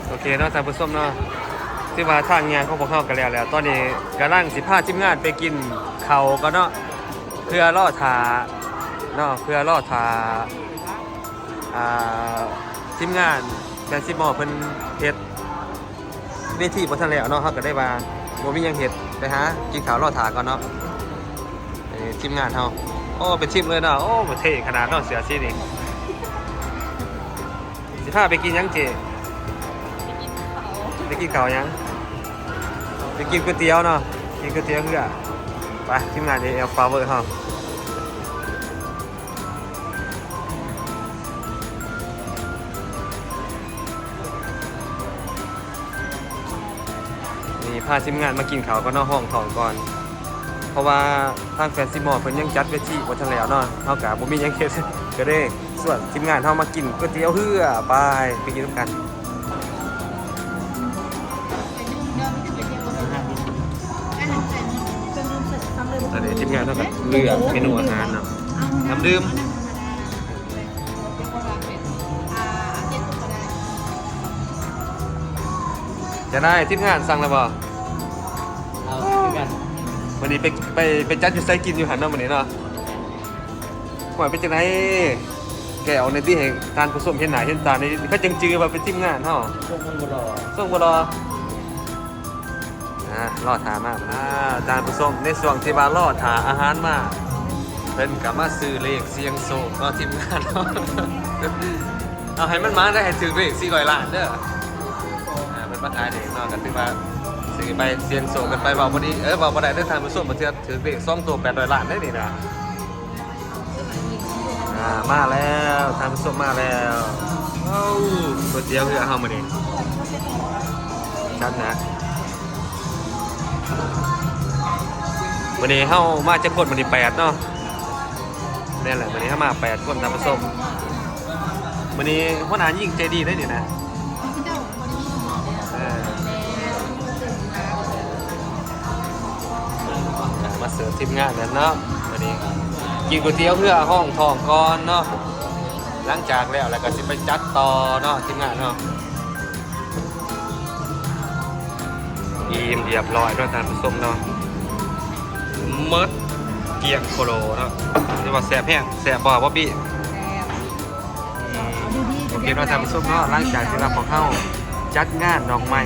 ໂອເຄເນາະທ່ານຜູ້ຊົມເນາະ ຖືວ່າທາງຍ່າງຂອງພວກເຮົາກໍແລ້ວແລ້ວ. ຕອນນີ້ກຳລັງຊິພາທີມງານໄປກິນເຂົ້າກ່ອນເນາະ ເພື່ອລໍຖ້າເນາະ ເພື່ອລໍຖ້າ ອ່າ ທີມງານແຟນຊີມໍເພິ່ນເຮັດເວທີບໍ່ທັນແລ້ວເນາະ ເຮົາກໍໄດ້ວ່າບໍ່ມີຫຍັງເຮັດ ໄປຫາກິນເຂົ້າລໍຖ້າກ່ອນເນາະ. ເອີ ທີມງານເຮົາ ໂອ້ ເປັນທີມເລີຍເນາະ. ໂອ້ ເທ່ຂະໜາດເນາະ ເສື້ອສີນີ້. ຊິພາໄປກິນຫຍັງເຈ້? ໄປກິນເຂົ້າຫຍັງ? ໄປກິນກ໋ວຍຕຽວເນາະ ກິນກ໋ວຍຕຽວເຮືອ. ໄປ ທີມງານ ເອແອລ Flower ເຮົາ. ນີ້ພາທີມງານມາກິນເຂົ້າກ່ອນເນາະ ຮອງທ້ອງກ່ອນ ເພາະວ່າທາງແຟນຊີມໍເພິ່ນຍັງຈັດເວທີບໍ່ທັນແລ້ວເນາະ ເຮົາກະບໍ່ມີຫຍັງເຮັດ ກໍເລີຍຊວນທີມງານເຮົາມາກິນກ໋ວຍຕຽວເຮືອ. ໄປ ໄປກິນນຳກັນ. ຕອນນີ້ທີມງານເຮົາກໍເລືອກເມນູອາຫານເນາະ ນ້ຳດື່ມ ຈະໄດ້ ທີມງານສັ່ງແລ້ວບໍ່? ເອົາຄືກັນ. ມື້ນີ້ໄປ ໄປ ໄປຈັດຢູ່ໃສກິນຢູ່ຫັ້ນເນາະ ມື້ນີ້ເນາະ. ວ່າເປັນຈັ່ງໃດ ແກະອອກແດ່ຕິ ໃຫ້ທ່ານຜູ້ຊົມເຫັນໜ້າເຫັນຕາແດ່ ເຂົາຈຶ່ງຈື່ວ່າເປັນທີມງານເຮົາ. ສົ່ງມັນບໍ່ຫຼໍ່ ສົ່ງບໍ່ຫຼໍ່. ອ່າ ລໍຖ້າມາ ອ່າ ທ່ານຜູ້ຊົມ ໃນຊ່ວງທີ່ວ່າລໍຖ້າອາຫານມາ ເພິ່ນກໍມາຊື້ເລກສ່ຽງໂຊກເນາະ ທີມງານເຮົາ. ເອົາໃຫ້ມັນມາໄດ້ ໃຫ້ຖືກເລກສີ່ຮ້ອຍລ້ານເດີ. ອ່າ ເພິ່ນມາຂາຍເລກເນາະ ກໍຖືວ່າຊື້ໄປສ່ຽງໂຊກກັນໄປ. ເວົ້າບໍ່ດີ ເອີ ເວົ້າບໍ່ໄດ້ເດີທ່ານຜູ້ຊົມ ບາງເທື່ອຖືກເລກສອງໂຕແປດຮ້ອຍລ້ານເດ້ນີ້ນະ. ອ່າ ມາແລ້ວ ທ່ານຜູ້ຊົມ ມາແລ້ວ. ເອົ້າ ກ໋ວຍຕຽວເຮືອເຮົາມື້ນີ້ຈັດໜັກ. ມື້ນີ້ເຮົາມາຈັກຄົນ? ມື້ນີ້ແປດເນາະ. ແມ່ນແຫຼະ ມື້ນີ້ເຮົາມາແປດຄົນ ທ່ານຜູ້ຊົມ. ມື້ນີ້ຫົວໜ້າຍິງໃຈດີເດ້ນີ້ນະ. ເອີ ມາເສີບທີມງານແລ້ວເນາະ. ມື້ນີ້ກິນກ໋ວຍຕຽວເຮືອຮອງທ້ອງກ່ອນເນາະ. ຫຼັງຈາກແລ້ວ ແລ້ວກໍຊິໄປຈັດຕໍ່ເນາະ ທີມງານເຮົາ. ອີ່ມຮຽບຮ້ອຍເນາະ ທ່ານຜູ້ຊົມເນາະ. ໝົດກ້ຽງໂຄໂລເນາະ. ຖືວ່າແຊບແຮງ. ແຊບບໍ່ ບອບບີ້? ແຊບ. ອືມ ໂອເຄເນາະທ່ານຜູ້ຊົມເນາະ ຫຼັງຈາກທີ່ວ່າພວກເຮົາຈັດງານດອກໄມ້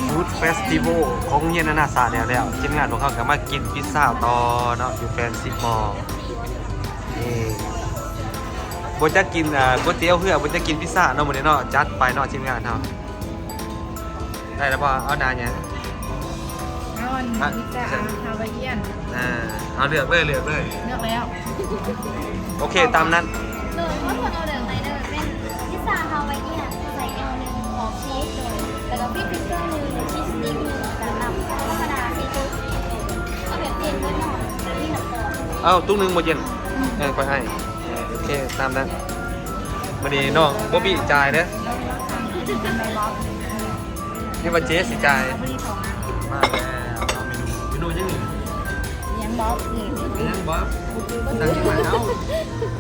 Food Festival ຂອງໂຮງຮຽນນານາຊາດແລ້ວ ທີມງານພວກເຮົາກໍມາກິນພິຊຊ່າຕໍ່ເນາະ ຢູ່ແຟນຊີມໍ. ນີ້ ບໍ່ຈັກກິນ ອ່າ ກ໋ວຍຕຽວເຮືອ ບໍ່ຈັກກິນພິຊຊ່າເນາະ ມື້ນີ້ເນາະ. ຈັດໄປເນາະ ທີມງານເຮົາ. ໄດ້ແລ້ວບໍ່? ເອົາໜ້າຫຍັງ? ເອົາອັນ ອະ ພິຊຊ່າ ອ່າ ຮາວາເອຍນ. ອ່າ ເອົາເລືອກເລີຍ ເລືອກເລີຍ. ເລືອກແລ້ວ. ໂອເຄ ຕາມນັ້ນ. ໂດຍ ຂໍໂທດ ເອົາເລືອກໃໝ່ເດີ ເປັນພິຊຊ່າຮາວາເອຍນ ໃສ່ແອວໜຶ່ງ ຂອບຊີສ ໂດຍ ແລ້ວກໍພິຊສຕິກເກີໜຶ່ງ ຊີສສະຕິກໜຶ່ງ ແລ້ວກໍນ້ຳທຳມະດາສີ່ໂຕ ເອົາແບບເຢັນເບິດເນາະ ແບບມີນ້ຳຕອນ. ເອົ້າ ຕຸກໜຶ່ງບໍ່ເຢັນ? ເອີ ຂ້ອຍໃຫ້. ເອີ ໂອເຄ ຕາມນັ້ນ. ມື້ນີ້ນ້ອງບອບບີ້ຈ່າຍເດີ. ຄິດວ່າເຈຊິຈ່າຍ. ມາແລ້ວເນາະ ເມນູ ເມນູຫຍັງນີ້? ຫຍັງບອບ? ຫຍັງບອບ? ບໍ່ຈື່ ບໍ່ສັ່ງຫຍັງມາ. ເອົ້າ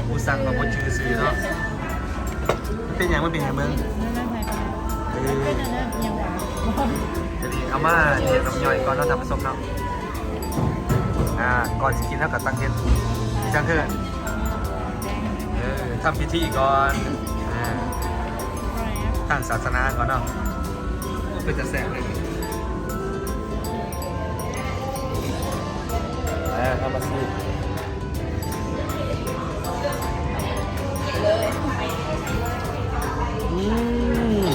ຜູ້ສັ່ງກໍບໍ່ຈື່ຊື່ເນາະ. ເປັນຫຍັງ? ມັນເປັນຫຍັງເບິ່ງ? ເອີ ເປັນອັນນັ້ນຫຍັງຫວາ? ດຽວນີ້ເອົາມາເຮັດນ້ຳຍ່ອຍກ່ອນເນາະ ທ່ານຜູ້ຊົມເນາະ. ອ່າ ກ່ອນຊິກິນເຮົາກໍຕ້ອງເຮັດ ມີຈັງເທື່ອ ເອີ ທຳພິທີກ່ອນ ເອີ ທາງສາສະໜາກ່ອນເນາະ. ໂອ້ ເປັນຕາແຊບເລີຍ. ເອີ ທຳມາຊີ. ອືມ.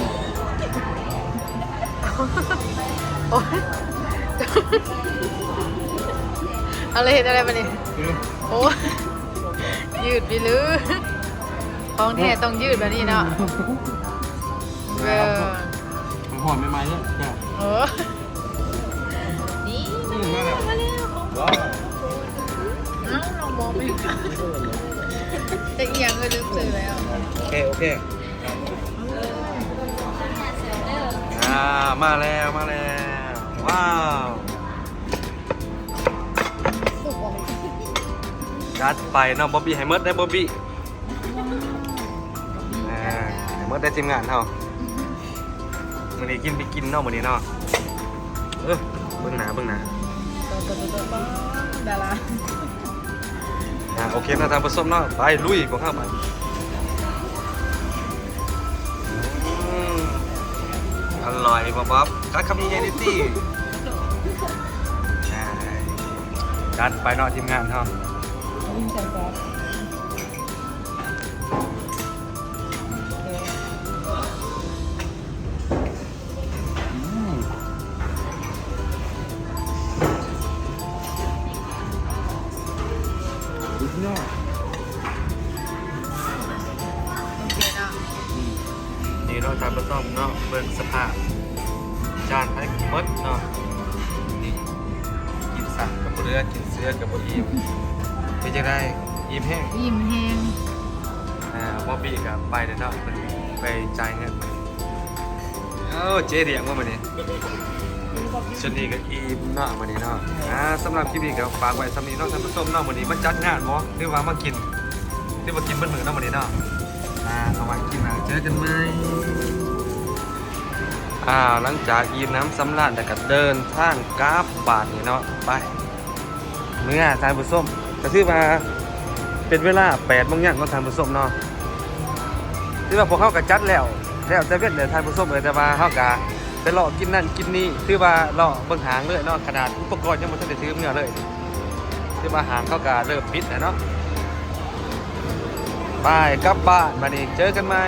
ໂອ້ຍ ເອົາເລີຍ ເຮັດອະໄລບາດນີ້? ໂອ້ຍ ຍືດໄປເລີຍ. ຂອງແທ້ຕ້ອງຍືດແບບນີ້ເນາະ. ເອີ ມັນຮ້ອນໃໝ່ໆເລີຍ. ໂອ້ ນີ້ ອືມ ມາແລ້ວ ມາແລ້ວ. ວ້າວ ເອົ້າ ນ້ອງບອກໄປ ຈັກອີ່ຫຍັງ ເອີ ລືມຊື່ແລ້ວ. ໂອເຄ ໂອເຄ. ອ່າ ມາແລ້ວ ມາແລ້ວ. ວ້າວ ຈັດໄປເນາະ ບອບບີ້ ໃຫ້ໝົດເດີ ບອບບີ້. ອ່າ ໃຫ້ໝົດເດີທີມງານເຮົາ. ມື້ນີ້ກິນໄປກິນເນາະ ມື້ນີ້ເນາະ. ເອີ ເບິ່ງໜ້າ ເບິ່ງໜ້າ ດາລາ. ອ່າ ໂອເຄເນາະທ່ານຜູ້ຊົມເນາະ ໄປລຸຍພວກເຮົາໄປ. ອືມ ອະລ່ອຍບໍ່ບອບ ກັດຄຳໃຫຍ່ໆ ນີ້ຕິ. ຈັດໄປເນາະທີມງານເຮົາ. ອືມ ສຸດຍອດ. ໂອເຄເນາະ. ອືມ ນີ້ເນາະທ່ານຜູ້ຊົມເນາະ ເບິ່ງສະພາບ ຈານໃຜໝົດເນາະ. ນີ້ ກິນສັດກໍບໍ່ເຫຼືອ ກິນເສືອກໍບໍ່ອີ່ມ. ເປັນຈັ່ງໃດ? ອີ່ມແຮງ? ອີ່ມແຮງ. ອ່າ ບອບບີກໍໄປແລ້ວເນາະ ເພິ່ນໄປຈ່າຍເງິນ. ເອົ້າ ເຈລ້ຽງມາມື້ນີ້ ຊຸດນີ້ກໍອີ່ມເນາະມື້ນີ້ເນາະ. ອ່າ ສຳລັບຄລິບນີ້ກໍຝາກໄວ້ສ່ຳນີ້ເນາະທ່ານຜູ້ຊົມເນາະ. ມື້ນີ້ມາຈັດງານບໍ່ ຫຼືວ່າມາກິນ ຫຼືວ່າກິນເບິດມື້ເນາະມື້ນີ້ເນາະ. ອ່າ ເອົາໄວ້ຄລິບໜ້າເຈີກັນໃໝ່. ອ່າ ຫຼັງຈາກອີ່ມໜຳສຳລານແລ້ວກໍເດີນທາງກັບບາດນີ້ເນາະ ໄປ ເມືອທ່ານຜູ້ຊົມ. ກໍຖືວ່າເປັນເວລາແປດໂມງຍັງເນາະທ່ານຜູ້ຊົມເນາະ. ຖືວ່າພວກເຮົາກໍຈັດແລ້ວ ແລ້ວແຕ່ເວັນແຫຼະທ່ານຜູ້ຊົມເອີຍ ແຕ່ວ່າເຮົາກໍໄປເລາະກິນນັ້ນກິນນີ້ ຖືວ່າເລາະເບິ່ງຫ້າງເລີຍເນາະ ຂະໜາດອຸປະກອນຍັງບໍ່ທັນໄດ້ຖືເມືອເລີຍ. ຖືວ່າຫ້າງເຂົາກໍເລີ່ມປິດແລ້ວເນາະ. ໄປກັບບ້ານບາດນີ້ ເຈີກັນໃໝ່.